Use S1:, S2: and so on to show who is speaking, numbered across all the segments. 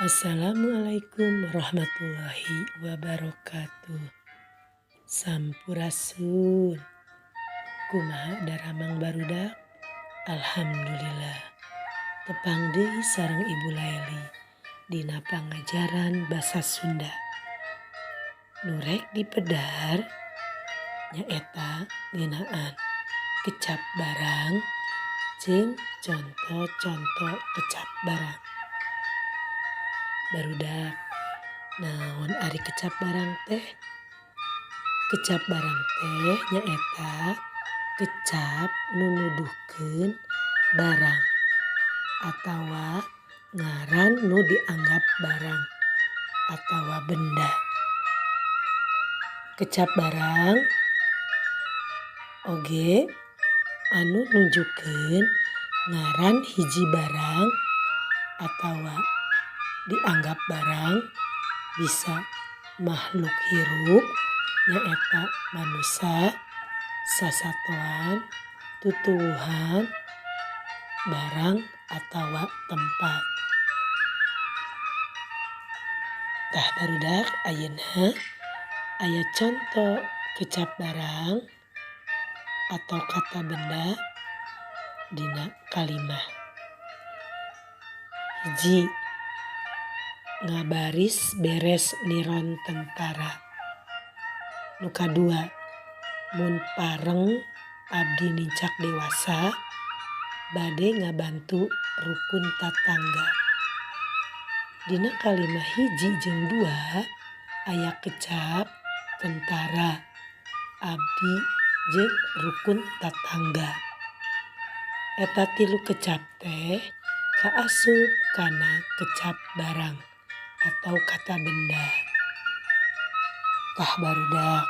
S1: Assalamualaikum warahmatullahi wabarakatuh. Sampurasun. Kumaha daramang, barudak? Alhamdulillah. Tepang deui sareng Ibu Laeli dina pangajaran basa Sunda. Nu rek dipedar nyaeta ngeunaan kecap barang jeung conto-conto kecap barang. Barudak, naon ari kecap barang teh? Kecap barang teh nyaeta kecap nu nuduhkeun barang atawa ngaran nu dianggap barang atawa benda. Kecap barang oge anu nunjukkeun ngaran hiji barang atawa dianggap barang, bisa makhluk hirup nyaeta manusa, sasatoan, tutuwuhan, barang atawa tempat. Tah barudak, ayeuna aya conto kecap barang atau kata benda dina kalimah. 1, ngabaris beres niron tentara. Nu kadua, mun pareng abdi nincak dewasa bade ngabantu rukun tatangga. Dina kalimah 1 jeung 2 aya kecap tentara, abdi jeung rukun tatangga. Eta tilu kecap teh kaasup kana kecap barang atau kata benda. Tah barudak,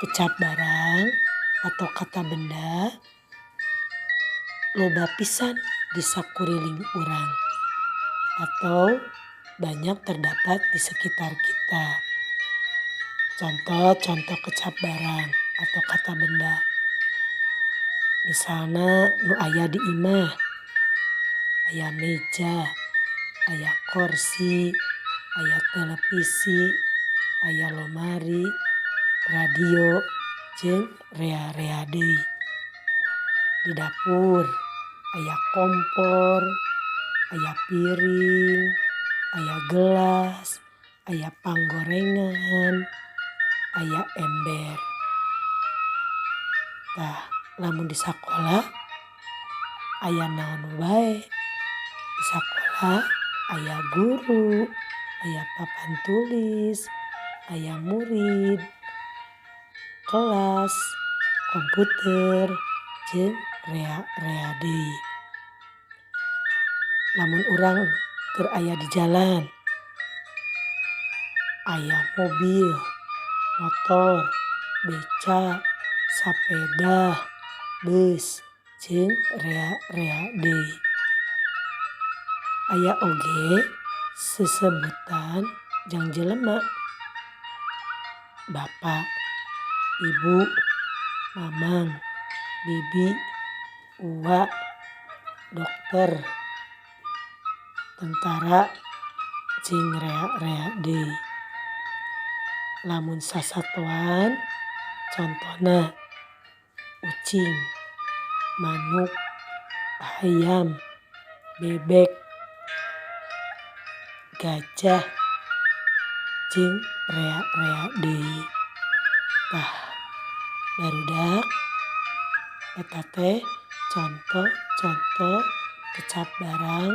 S1: kecap barang atau kata benda loba pisan di sakuriling urang atau banyak terdapat di sekitar kita. Contoh-contoh kecap barang atau kata benda. Misalna nu aya di imah, aya meja, aya kursi, aya televisi, aya lomari, radio, jeung rea-rea deui. Di dapur aya kompor, aya piring, aya gelas, aya panggorengan, aya ember. Tah, lamun di sakola aya naon wae? Di sakola aya guru, aya papan tulis, aya murid, kelas, komputer, jeung rea-rea deui. Lamun urang keur aya di jalan, aya mobil, motor, beca, sapeda, beus, jeung rea-rea deui. Aya oge sesebutan jang jelema, Bapak, Ibu, Mamang, Bibi, Uwa, dokter, tentara, jeung rea-rea deui. Lamun sasatoan contohna ucing, manuk, hayam, bebek, gajah, jeung rea-rea deui. Tah barudak, eta teh contoh-contoh kecap barang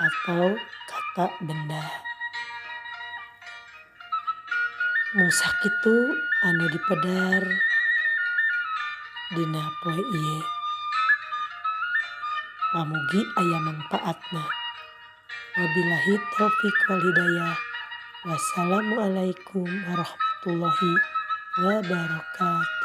S1: atau kata benda. Mung sakitu anu dipedar dina poe ieu. Pamugi aya mangpaatna. Wabillahi taufik wal hidayah. Wassalamualaikum warahmatullahi wabarakatuh.